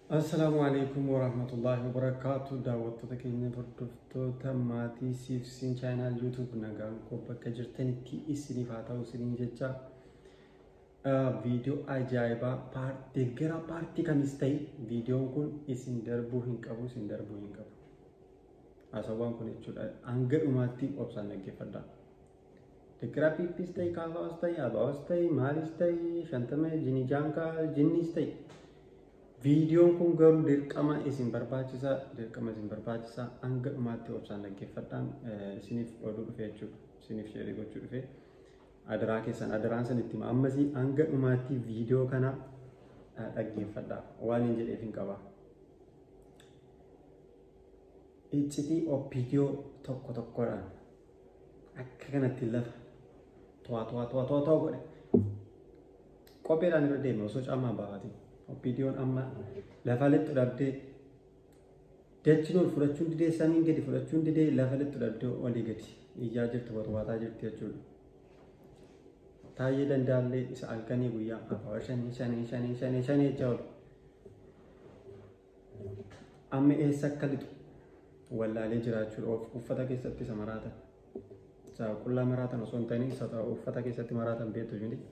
Assalaamu alaikum warahmatullahi wabarakaatu. Daawwattoota keenya, hordoftoota maatii siif siin channel YouTube, nagaan koo bakka jirtanitti isiniif haa ta'u isiniin jecha. Viidiyoo ajaa'ibaa, deeggaraa paartii kamis ta'e, viidiyoon kun isin darbuu hin qabu, isin darbuu hin qabu. Haasawaan kun jechuudha, hanga dhumaatti obsaan dhaggeeffadhaa. Deeggaraa PPs ta'e, KFOs ta'e, ABOs ta'e, maalis ta'e, shantama jinijaankaa jinnis ta'e. Viidiyoon kun garuu dirqama isin barbaachisa, dirqama isin barbaachisa. Hanga dhumaatti obsaan dhaggeeffadhaan isiniif oduu dhufe jechuudha. Isiniif share gochuu dhufe. Adaraa keessan, adaraan san itti hima. Ammasii hanga dhumaatti viidiyoo kana dhaggeeffadhaa. Waan hin jedheef hin qaba. Iccitii OPDO tokko tokkodhaan akka kanatti lafa to'a to'a to'a to'a to'a godhe. Qopheedhaan irra deeme osoo caamaa baafatin. OPDOn amma lafa lixxu dhabdee, dachiin ol fudhachuun didee, samiin gadi fudhachuun didee, lafa lixxu dhabdee olii gadi iyyaa jirti, watwaataa jirti jechuudha. Taayyee Danda'allee isa halkanii guyyaa afur shanii shanii shanii shanii shanii jechaa oolu. Amma eessa akka lixu wallaalee jiraachuudha. Of uffata keessatti isa maraatan. Isa qullaa maraatan osoo hin ta'in isa uffata keessatti maraatan beektu miti.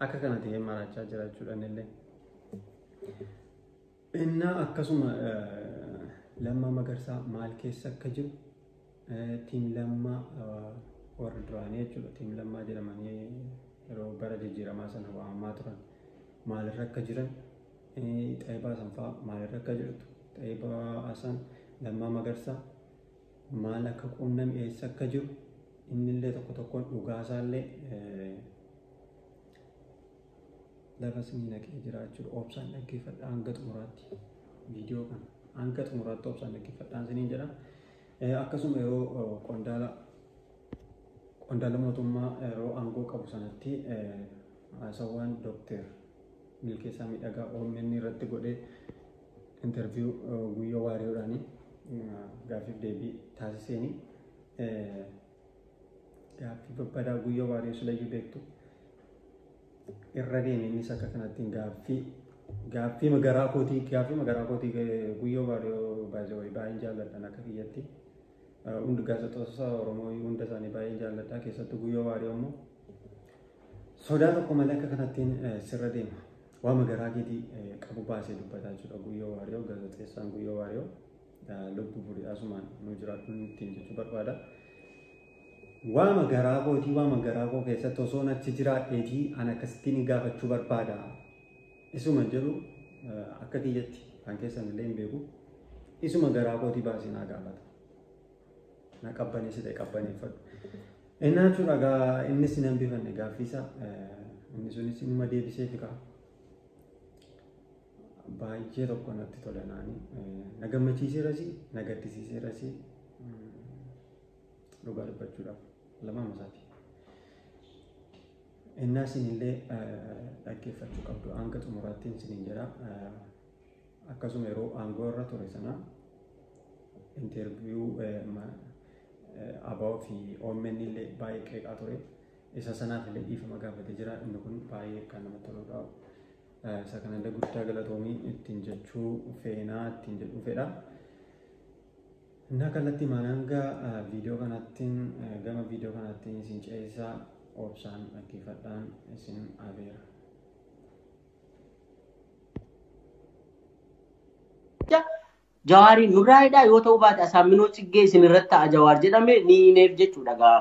Akka kana ta'ee maraachaa jiraachuudha innillee. Innaa akkasuma Lammaa Magarsaa maal keessa akka jiru, team Lammaa warra duraanii jechuudha. Team Lammaa jedhamanii yeroo bara jijjiiramaa sana waamamaa turan maalirra akka jiran, Xaayibaa Hasan fa'aa maalirra akka jirtu, Xaayibaa Hasan Lammaa Magarsaa maal akka quunname, eessa akka jiru, innillee tokko tokkoon dhugaasaallee lafa isinii naqee jira jechuudha. Obsaan dhaggeeffadhaa hanga xumuraatti viidiyoo kana, hanga xumuraatti obsaan dhaggeeffadhaan isiniin jedha. Akkasuma yeroo qondaala mootummaa yeroo aangoo qabu sanatti haasawaan Dookter Milkeessaa Miidhagaa OMN irratti godhee, interview Guyyoo Waariyoodhaanii gaaffiif deebii taasiseeni, gaaffii babbadaa Guyyoo Waariyoo silayyuu beektu irra deeme. Innis akka kanattiin gaaffii magaraa kootii, gaaffii magaraa kootii. Guyyoo Waariyoo baay'ee baay'een jaalladhan akka kiyyatti. Hundi gaazexeessota Oromoo hunda isaanii baay'een jaalladha. Keessattuu Guyyoo Waariyoo immoo sodaa tokko malee akka kanattiin sirra deema. Waa magaraa keetii qabu baasee dubbataa jechuudha. Guyyoo Waariyoo, gaazexeessaan Guyyoo Waariyoo, lubbuu burii asumaan nu jiraadhu ittiin jechuu barbaada. Waa magaraa kootii, waa magaraa koo keessatti osoo achi jiraadheetii an akkasittiin gaafachuu barbaada. Isuma jedhu akka kiyyatti, kan keessan illee hin beeku. Isuma garaa kootii baasee naa gaafata. Na qabbaneessite qabbaneeffadhu. Innaa jechuudha gaa, innis hin hambifanne gaaffiisa, inni sunis inuma deebisee fiqa. Baay'ee tokko natti tole naani. Na gammachiiseeras, na gaddisiiseeras, dhugaa dubbachuudhaaf lamaan isaati. Innaa isinillee dhaggeeffachuu qabdu hanga xumuraatti isiniin jedha. Akkasuma yeroo aangoo irra ture sana interview ABO fi OMN illee baay'ee qeeqaa ture. Isa sanaaf illee dhiifama gaafatee jira. Inni kun baay'ee kan namatti toludha. Isa kanallee guddaa galatoomii ittiin jechuu feenaa, ittiin jedhuu fedha. Innaa kallattii maan hanga viidiyoo kanattiin, gama viidiyoo kanattiin isin ceesisaa, obsaan dhaggeeffadhaan isin abeera. Jawaariin nurraa hidhaa yoo ta'uu baate Asaaminoo Tsiggee isin irratti ta'a Jawaar jedhame ni hineef jechuudha. Gaa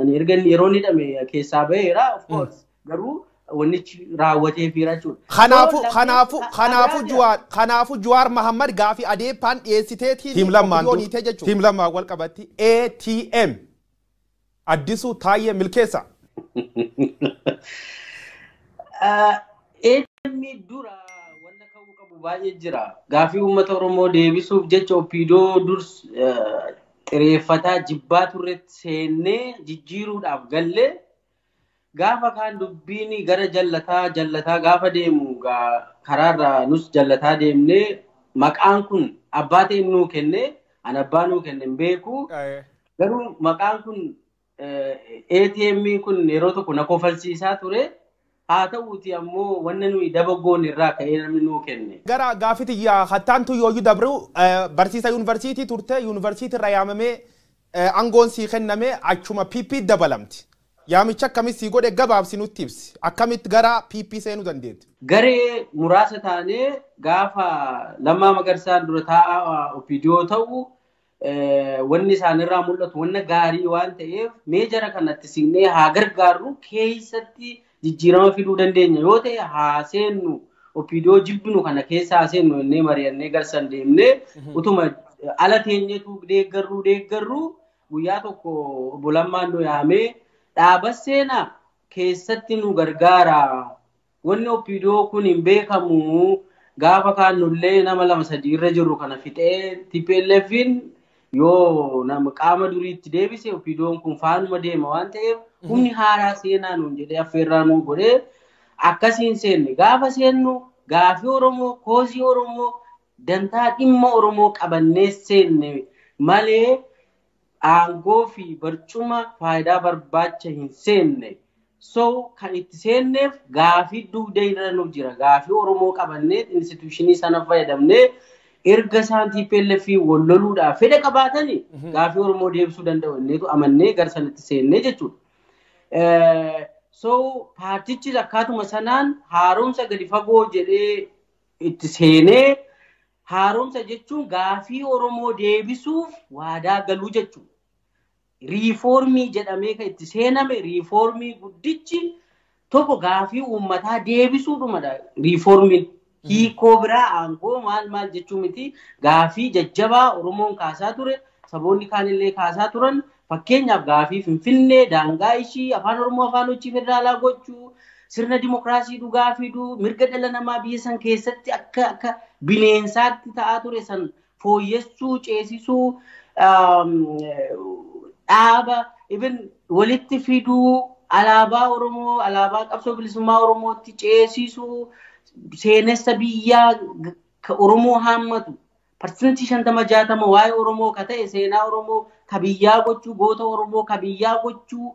ani erga yeroo inni hidhame keessaa baheera, of course, garuu wannichi raawwateefiira jechuudha. Kanaafu Juwaar Mahammad gaafii adeeppaan dhiyeessiteetiin Team Lammaan OPDO'n hiite jechuudha. Team Lammaan wal qabatti ATM Addisuu Taayyee Milkeessa. ATM dura wanna ka'uu qabu baay'ee jira. Gaafii uummata Oromoo deebisuuf jecha OPDO durs xireeffataa jibbaa turretti seennee jijjiiruudhaaf gallee, gaafa kaan dubbiin gara jallataa jallataa gaafa deemu karaarraa nus jallataa deemnee, maqaan kun abbaa ta'e nuu kenne, an abbaa nuu kenne hin beeku. Garuu maqaan kun ATM kun yeroo tokko na kofalsiisaa ture. Haa ta'uuti ammoo wanna nuyi daba goone irraa ka'ee namni nuu kenne. Gara gaafiti hattaantu yooyyuu dabru, barsiisa yuunivarsiitii turte, yuunivarsiitii irra yaamamee aangoon sii kenname, achuma PP dabalamti. Yaamicha akkamis sii godhe? Gabaabsi nutti ibsi. Akkamitti gara PP seenuu dandeetti? Garee muraasa taanee gaafa Lammaa Magarsaan dura taa'aa OPDO ta'u, wanni isaanirraa mul'atu wanna gaarii waan ta'eef, mee jara kanatti siqnee haa gargaarru, keessatti jijjiirama fiduu dandeenya yoo ta'e haa seennu, OPDO jibbinu kana keessa haa seennu jennee mari'annee garsan deemnee, utuma ala teenyetu deeggarruu guyyaa tokko obbo Lammaan nu yaamee, "Dhaaba seenaa, keessatti nu gargaara. Wanni OPDO kun hin beekamu, gaafa kaannullee nama lama sadii irra jirru kana fixee TPLFin yoo nama qaama duriitti deebise OPDOn kun faanuma deema waan ta'eef humni haaraa seenaa" nuun jedhee affeerraa nuu godhee akkasiin seenne. Gaafa seennu gaafii Oromoo, cause Oromoo, dantaa dhimma Oromoo qabannee seenne malee aangoo fi barcuma faayidaa barbaacha hin seenne. So kan itti seenneef gaafii dugda irra nuuf jira. Gaafii Oromoo qabannee institution sana fayyadamnee erga isaan TPLF wal loluudhaaf fedha qabaatanii gaafii Oromoo deebisuu danda'u inneetu amannee gara sanatti seennee jechuudha. So paartichis akkaatuma sanaan haaromsa gadi fagoo jedhee itti seenee, haaromsa jechuun gaafii Oromoo deebisuuf waadaa galuu jechuudha. Riifoormii jedhamee kan itti seename, riifoormii guddichi tokko gaafii uummataa deebisuudhumadha riifoormiin. Hiikoo biraa aangoo maal maal jechuu miti. Gaafii jajjabaa Oromoon kaasaa ture, saboonni kaanillee kaasaa turan, fakkeenyaaf gaafii Finfinnee, daangaa ishii, afaan Oromoo afaan hojii federaalaa gochuu, sirna dimokiraasii dhugaa fiduu, mirga dhala namaa biyya san keessatti akka bineensaatti ta'aa ture san fooyyessuu, ceesisuu, dhaaba even walitti fiduu, alaabaa Oromoo alaabaa qabsoo bilisummaa Oromootti ceesisuu, seenessa biyyaa ka Oromoo haammatu 50% 60% waa'ee Oromoo ka ta'e seenaa Oromoo ka biyyaa gochuu, goota Oromoo ka biyyaa gochuu,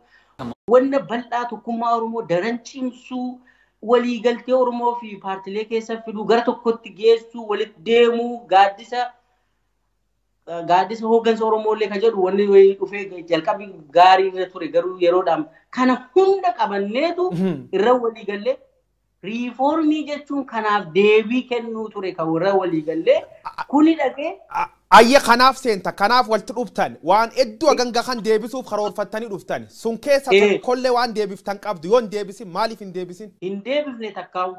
wanna bal'aa tokkummaa Oromoo daran cimsuu, waliigaltee Oromoo fi paartilee keessa fiduu, gara tokkotti geessuu, walitti deemuu, gaaddisa hooggansa Oromoo illee kan jedhu wanni wayii dhufee jalqabii gaarii irra ture, garuu yeroodhaan kana hunda qabanneetu irra waliigallee riifoormii jechuun kanaaf deebii kennuu ture kan irra waliigallee kuni dhaqee. Ayya, kanaaf seenta, kanaaf walitti dhuftan, waan hedduu haganga kan deebisuuf karoorfattanii dhuftan sun keessa tokkollee waan deebiftan qabdu? Yoo hin deebisin, maaliif hin deebisin? Hin deebifne takkaa'u.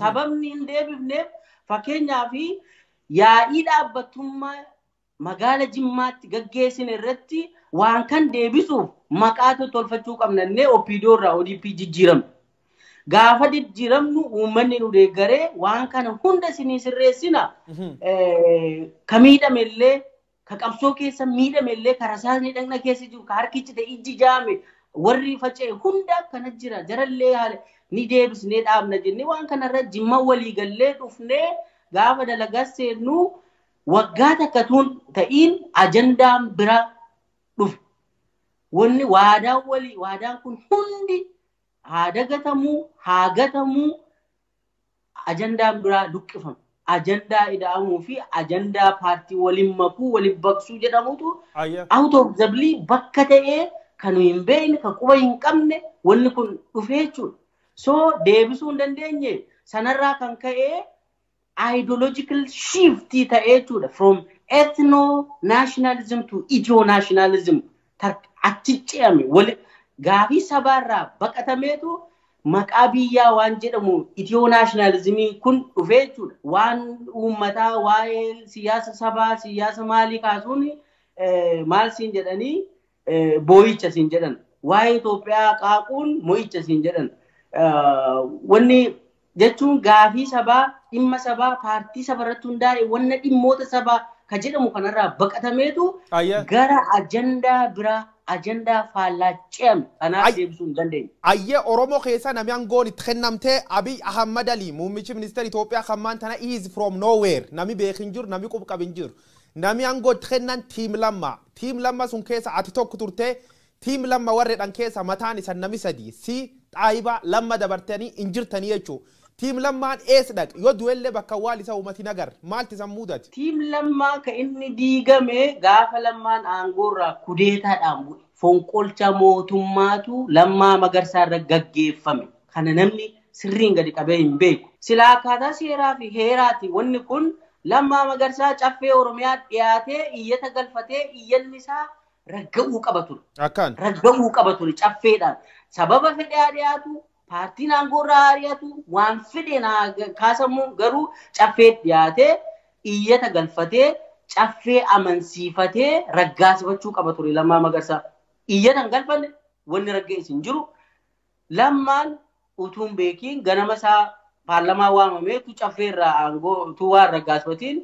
Sababni hin deebifneef, fakkeenyaaf, yaa'ii dhaabbatummaa magaala Jimmaatti gaggeessine irratti waan kan deebisuuf maqaa tolfachuu qabnannee OPDO irraa ODP jijjiiramne. Gaafa jijjiiramnu uummanni nu deeggaree, waan kana hunda isinii sirreessina. Ka miidhame illee, ka qabsoo keessa miidhame illee, ka rasaasni dhagna keessa jiru, ka harki cite, ijji jaame, warri faca'e hunda akkana jira. Jarallee haala ni deebisnee dhaabna jennee waan kanarra Jimma walii gallee dhufnee gaafa dalagaa seennu waggaa takka tuun ta'iin ajandaan bira dhufe. Wanni waadaan walii waadaan kun hundi haa dagatamuu, haa gatamuu, ajandaan biraa luqqifame. Ajandaa ida'amuu fi ajandaa paartii waliin makuu, waliin baqsuu jedhamutu out of the blue bakka ta'ee kan hin beekne, kan quba hin qabne wanni kun dhufee jechuudha. So deebisuu hin dandeenye. Sanarraa kan ka'ee ideological shift ta'ee jechuudha. From ethno nationalism to ethio nationalism achi ce'ame. Wali gaafii sabaarraa baqatameetu maqaa biyyaa waan jedhamu ethio nationalismii kun dhufee jechuudha. Waan uummataa, waa'ee siyaasa sabaa, siyaasa maalii kaasuun maal siin jedhanii, boo'icha siin jedhan. Waa'ee Itoophiyaa qaaquun mo'icha siin jedhan. Wanni jechuun gaafii sabaa, dhimma sabaa, paartii saba irratti hundaa'e, wanna dhimmoota sabaa ka jedhamu kanarraa baqatameetu gara ajandaa biraa, ajandaa faallaa ce'ame. Kanaaf deebisuu hin dandeenye. Ayyee, Oromoo keessa namni aangoon itti kennamtee Abiy Ahmad Ali, muummichi ministeera Itoophiyaa kan maan tana, is from nowhere, nami beek hin jiru, nami qub qab hin jiru. Nami aangoo itti kennan team Lamma. Team Lamma sun keessa ati tokko turte. Tiim Lamma warreedhaan keessa mataan isan nami sadi si xaayibaa Lamma dabartanii hin jirtanii jechuudha. Tiim Lammaan eessa dhaqe yoo du'ellee bakka awwaal isa uummati nagar maalti isan mudate? Tiim Lammaa ka inni diigame gaafa Lammaan aangoorraa kudeetaadhaan bu'e. Fonqolcha mootummaatu Lammaa Magarsaa irra gaggeeffame. Kana namni sirriin gadi qabee hin beeku. Silaa akkaataa seeraa fi heeraati wanni kun Lammaa Magarsaa caffee Oromiyaa dhiyaatee iyyata galfatee iyyanni isaa ragga'uu qaba ture. Akkaan. Ragga'uu qaba ture caffeedhaan. Sababa fedhe haa dhiyaatu, paartiin aangoorraa haa dhiyaatu, waan fedhe naa kaasamu garuu caffee dhiyaatee iyyata galfatee caffee amansiifatee raggaasifachuu qaba ture Lammaa Magarsaa. Iyyata hin galfanne wanni ragga'es hin jiru. Lammaan utuu hin beekiin ganama isaa paarlamaa waamameetu caffee irraa aangoo utuu waan raggaasifatiin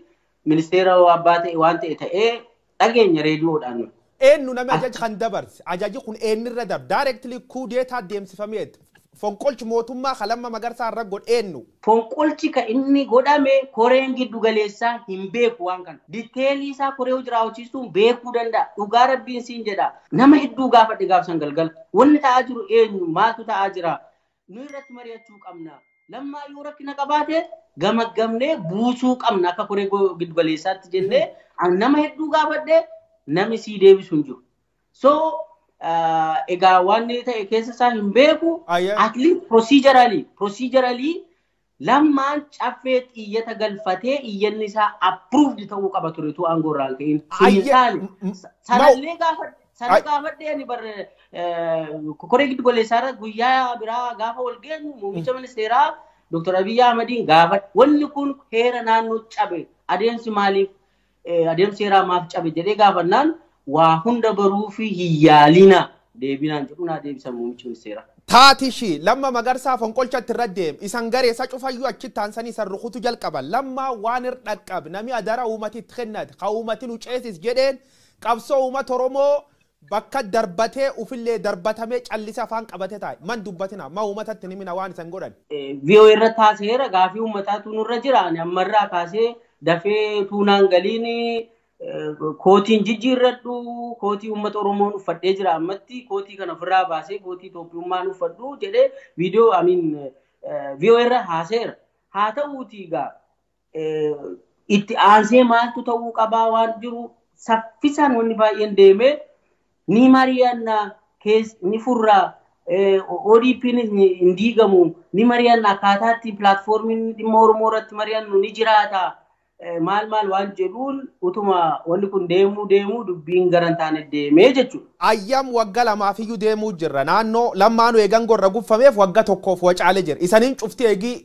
ministeera abbaa ta'e waan ta'e ta'ee dhageenya reediyoodhaan. Eenyu namni ajaja kan dabarse ajaji kun eenyurra darbe daayireektilii kuudeetaa deemsifameet fonqolchi mootummaa kan Lammaa Magarsaa irra godhe eenyu? Fonqolchi kan inni godhame koreen giddu galeessaa hin beeku waan kana. Diteelii isaa koree hojii raawwachiistuun beekuu danda'a. Dhugaa rabbiin siin jedha. Nama hedduu gaafadhe gaafsan galgala. Wanni ta'aa jiru eenyu? Maaltu ta'aa jira? Nu irratti mari'achuu qabna. Lammaa yoo rakkina qabaate gamaggamnee buusuu qabna akka koree giddu galeessaatti jennee nama hedduu gaafadhe namni sii deebisu hin jiru. So egaa waan ta'e keessa isaa hin beeku. At least procedurally Lammaan caffee iyyata galfatee iyyanni isaa approved ta'uu qaba ture tu aangoo irraa hin ka'in. Sanallee gaafadhe ani bar koree giddu galeessaa irra guyyaa biraa gaafa wal geenyu muummicha ministeeraa Dr. Abiyyi Ahmediin gaafadhe. Wanni kun heera naannoo cabe adeemsi maaliif adeemsi seeraa maaf cabe jedhee gaafannaan waa hunda baruu fi hiyyaalina deebinaan jedhu naa deebisan muummichi ministeeraa. Taati ishii Lammaa Magarsaa fonqolchatti irra deem isan garee isa cufayyuu achitti taansanii isan rukutu jalqaban Lammaa waan irra dhaqqabe namni adara uummati itti kennate ka uummati nu ceesis jedheen qabsoo uummata Oromoo bakka darbatee ufillee darbatamee callise afaan qabate taa'e man dubbatina ma uummatatti ni mina waan isan godhan. VOA irra taaseera gaafii uummataatu nurra jira ani ammarraa kaasee dafee tuunaan galiin kootiin jijjiirradhu kootii uummata Oromoon uffadhee jira ammatti kootii kana ofirraa baasee kootii Itoophiyummaan uffadhu jedhee viidiyoo amiin VOA irra haaseera. Haa ta'uutii egaa itti aansee maaltu ta'uu qabaa waan jiru saffisaan wanni baay'een deemee ni mari'anna ni furraa ODP'n hin diigamu ni mari'anna akkaataatti pilaatfoormiin dhimma Oromoo irratti mari'annu ni jiraata. Maal maal waan jedhuun utuma wanni kun deemuu deemuu dubbiin gara hin taane deemee jechuudha. Ayyam wagga lamaafiyyuu deemuu jirra. Naannoo lammaanuu eegan gorra guffameef wagga tokkoof wacaalee jira. Isaniin cufti eegii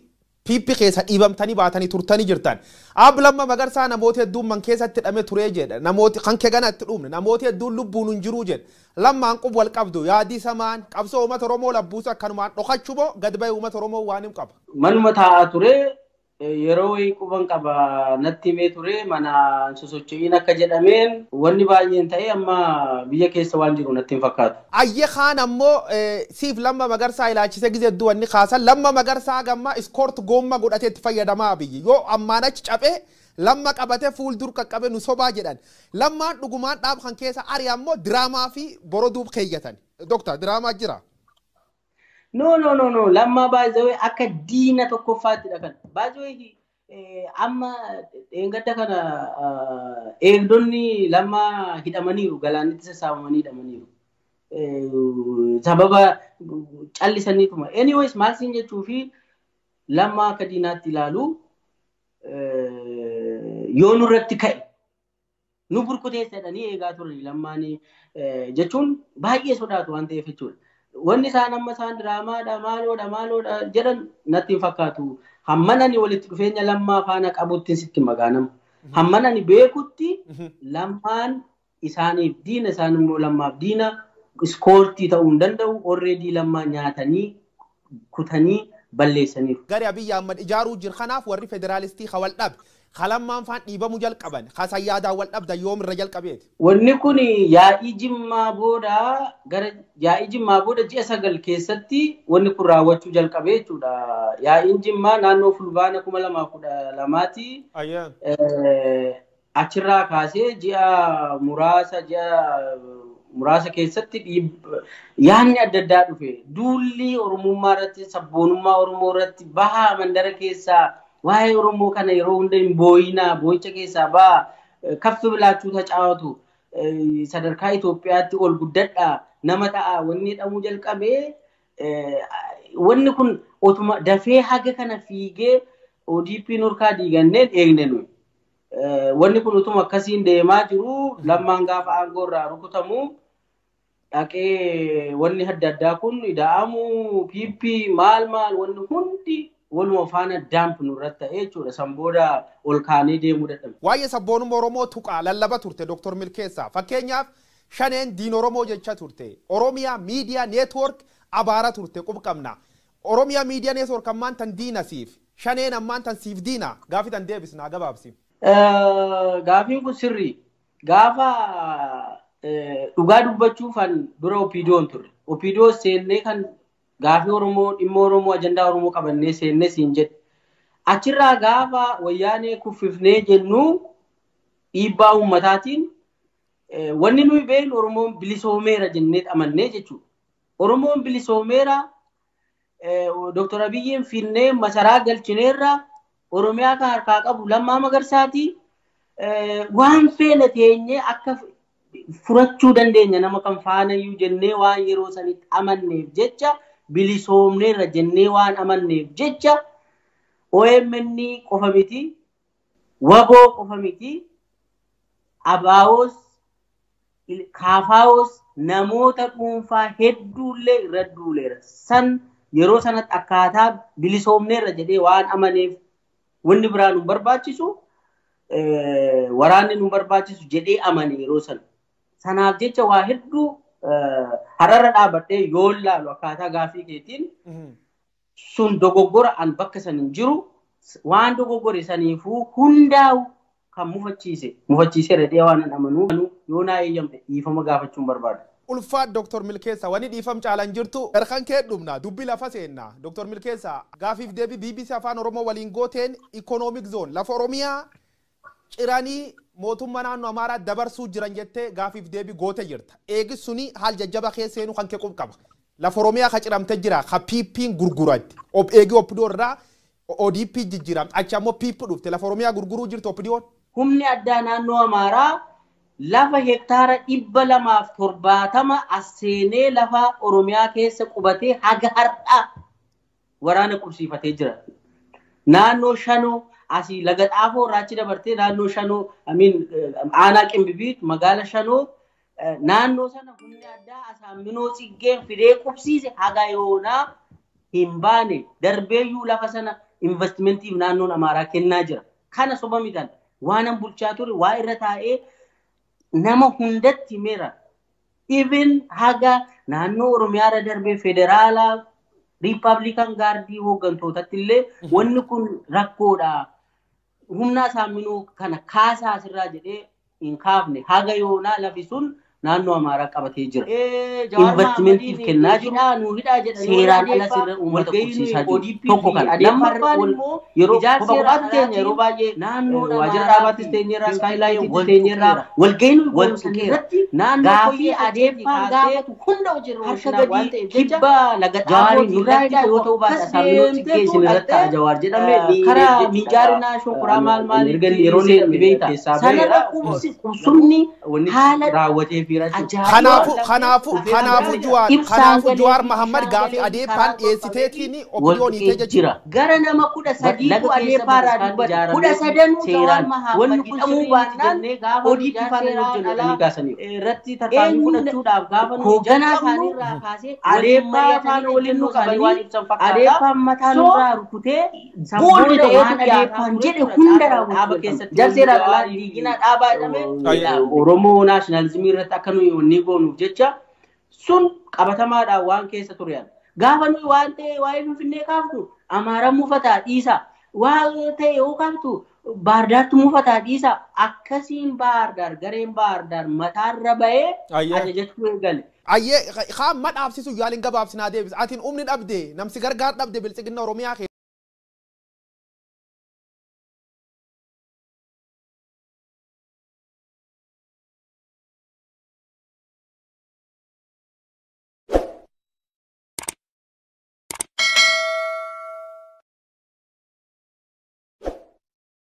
PP keessa dhiibamtanii baatanii turtanii jirtan. Ab Lammaa Magarsaa namoota hedduun man keessatti hidhamee turee jedha. Namooti kan kee gana itti dhumne namooti hedduun lubbuun hin jiruu jedha. Lammaan qub wal qabdu yaadii samaan qabsoo uummata Oromoo labbuusa akkanumaan dhokachuu moo gad ba'ee uummata Oromoo waan hin qaba. Manuma taa'aa ture yeroo wayii quban qaba natti himee ture mana sosocho'iin akka jedhameen wanni baay'een ta'e amma biyya keessa waan jiru natti hin fakkaatu. Ayye kaan ammoo siif Lammaa Magarsaa ilaalchise gizee hedduu wanni kaasan Lammaa Magarsaa gamma iskoort goomma godhatee itti fayyadamaa biyyi yoo ammaan achi caphee Lamma qabatee fuuldur qaqqabe nu sobaa jedhan Lammaan dhugumaan dhaab kan keessa ari ammoo diraamaa fi boroduuf keeyyatan. Doktar diraamaa jira. No, no, no, no. Lammaa baay'ee akka diina tokkoffaattidha kan. Baay'ee amma dheengadda kana eegdonni Lammaa hidhamaniiru galaanitti sassaabamanii hidhamaniiru. Sababa callisaniituma. Anyways maal siin jechuu fi Lammaa akka diinaatti ilaalu yoo nurratti ka'e nu burkuteessa jedhanii eegaa turan Lammaan jechuun baay'ee sodaatu waan ta'eef jechuudha. Wanni isaan amma isaan diraamaadha maaloodha maaloodha jedhan natti hin fakkaatu. Hamman ani walitti dhufeenya Lammaa faana qabutti sitti magaanama. Hamman ani beekutti Lammaan isaaniif diina isaan immoo Lammaaf diina iskoortii ta'uu hin danda'u. Already Lammaa nyaatanii kutanii balleessaniiru. Garee Abiyyi Ahmad ijaaruu jira kanaaf warri federaalistii wal dhabe. Lammaan faan dhiibamuu jalqaban. Kasayyaadaa wal dhabda yoom irra jalqabeeti. Wanni kun yaa'ii Jimmaa booda gara yaa'ii Jimmaa booda ji'a 9 keessatti wanni kun raawwachuu jalqabee jechuudha. Yaa'iin Jimmaa naannoo fulbaana 2012ti. Achirraa kaasee ji'a muraasa ji'a muraasa keessatti yaadni adda addaa dhufe. Duulli Oromummaa irratti, sabboonummaa Oromoo irratti bahaa mandara keessaa waa'ee Oromoo kana yeroo hunda hin boo'inaa, boo'icha keessaa bahaa kaffi bilaachuu tacaawatu sadarkaa Itoophiyaatti ol guddadhaa nama ta'a wanni jedhamuu jalqabee wanni kun otuma dafee haga kana fiigee ODP nurkaa diiganneen eegne nuyi. Wanni kun utuma akkasiin deemaa jiru Lammaan gaafa aangoo irraa rukutamu dhaqee wanni adda addaa kun ida'amu PP maal maal wanni hundi waluma faana daamp nurratti ta'e jechuudha. San booda ol kaanee deemuu dadhabne. Waa'ee sabboonummaa Oromoo tuqaa lallaba turte Dr. Milkeessaa. Fakkeenyaaf shaneen diin Oromoo jecha turte. Oromiyaa Miidiyaa Neetwoork abaara turte qubqabna. Oromiyaa Miidiyaa Neetwoork ammaan tan diina siif. Shaneen ammaan tan siif diina. Gaafii tan deebisnaa gabaabsi. Gaafiin kun sirrii. Gaafa dhugaa dubbachuufan dura OPDO'n turre. OPDO seennee kan gaafii Oromoo, dhimma Oromoo, ajandaa Oromoo qabannee seennee siin jedhe. Achirraa gaafa wayyaanee kuffifnee jennu dhiibbaa uummataatiin wanni nuyi beeknu Oromoon bilisoomeera jennee amannee jechuudha. Oromoon bilisoomeera Dr. Abiyyiin finnee masaraa galchineerra Oromiyaa kan harkaa qabu Lammaa Magarsaati. Waan feene teenyee akka furachuu dandeenya nama kan faanayyuu jennee waan yeroo sanitti amanneef jecha bilisoomneerra jennee waan amanneef jecha OMN qofa miti, WABOO qofa miti, ABOs, KFOs namoota dhuunfaa hedduullee irra duuleera. San yeroo sanatti akkaataa bilisoomneerra jedhee waan amaneef wanni biraa nu barbaachisu waraanni nu barbaachisu jedhee amane yeroo sana. Sanaaf jecha waa hedduu hararra dhaabadhee yoo laalu akkaataa gaafii keetiin sun dogoggora an bakka san hin jiru waan dogoggore saniifuu hundaa'u kan mufachiiseera jedhee waan an amanuu yoo naa eeyyamte dhiifama gaafachuun barbaada. Ulfaat Dr. Milkeessaa wanni dhiifam caalan jirtu garkan kee dhumna dubbi lafa seenna Dr. Milkeessaa gaafiif deebii BBC Afaan Oromoo waliin gooteen Economic Zone lafa Oromiyaa ciranii mootummaa naannoo Amaaraa dabarsuu jiran jettee gaafiif deebii goote jirta. Eegis suni haal jajjaba keessa seenuu kan kee qaba. Lafa Oromiyaa ka ciramte jira ka PP'n gurguratti. Eegi OPDO irraa ODP jijjiiramte achi ammoo PP dhufte lafa Oromiyaa gurguruu jirti OPDO'n. Humni addaa naannoo Amaaraa lafa hektaara 270 as seenee lafa Oromiyaa keessa qubatee haga har'aa waraana qubsiifatee jira. Naannoo Shanoo asii laga xaafoo irraa dabartee naannoo Shanoo aanaa Qimbibiit magaala Shanoo naannoo sana humni addaa Asaamminoo Tsiggeen fidee qubsiise haga yoonaa hin baane darbeeyyuu lafa sana investimentiif naannoon Amaaraa kennaa jira. Kana soba mitan waanan bulchaa ture waa irra taa'ee nama hundatti himeera. Even haga naannoo Oromiyaa irra darbee federaalaa Riippaabilikaan gaardii hooggantootatti illee wanni kun rakkoodha. Humna Asaamminoo kana kaasaa asirraa jedhee hin kaafne. Haga yoonaa lafi sun naannoo Amaaraa qabatee jira. Investimentiif kennaa jiru. Seeraan ala sirra uummata qubsiisaa jiru. Tokko kana. Lammaffaan yeroo kophaatti teenya yeroo baay'ee waajjira dhaabaattis teenyeerraa, iskaayilaayitiitti teenyeerraa walga'iin waltuqeera. Gaafii adeeffaan gaafatu hunda hojiirra harka gadi kibba laga xaafootiin nurraa hidhaa yoo ta'u baate Asaamminoo Tsiggee isin irratti ta'a Jawaar jedhame karaa Minjaarinaa Shonkoraa maal maal yeroo inni beekta. Sanarra qubsumni haala raawwatee Kanaafuu Jawaar Mahammad gaafii adeeffaan dhiyeessiteetiin OPDO'n hiitee jechuudha. Gara nama 13tu adeeffaa irraa dubbata. 13 Jawaar Mahammad hidhamuu baannaan ODP faana hojjennu kaasaniiru. Irratti tarkaanfii fudhachuudhaaf gaafa nu hoogganaa isaanii irraa kaasee adeeffaa faana waliin nu qabanii waan ibsan fakkaata. Adeeffaan mataa nurraa rukutee boolli ta'eetu adeeffaan jedhe hunda raawwatu. Jarseeraan alaa diiginaa dhaabaa jedhame Oromoo naashinaalizimii irratti akka nuyi wanni goonuuf jecha sun qabatamaadhaan waan keessa ture. Gaafa nuyi waan ta'e waa'ee Finfinnee kaaftu Amaaraan mufataa dhiisa. Waan ta'e yoo kaaftu Baardaartu mufataa dhiisa. Akkasiin Baardaar gareen Baardaar mataarra bahee ajajachuu eegale. Ayyee kaan madhaabsisu yaaliin gabaabsinaa deebisa. Atiin humni dhabde namsi gargaar dhabde biltsiginna Oromiyaa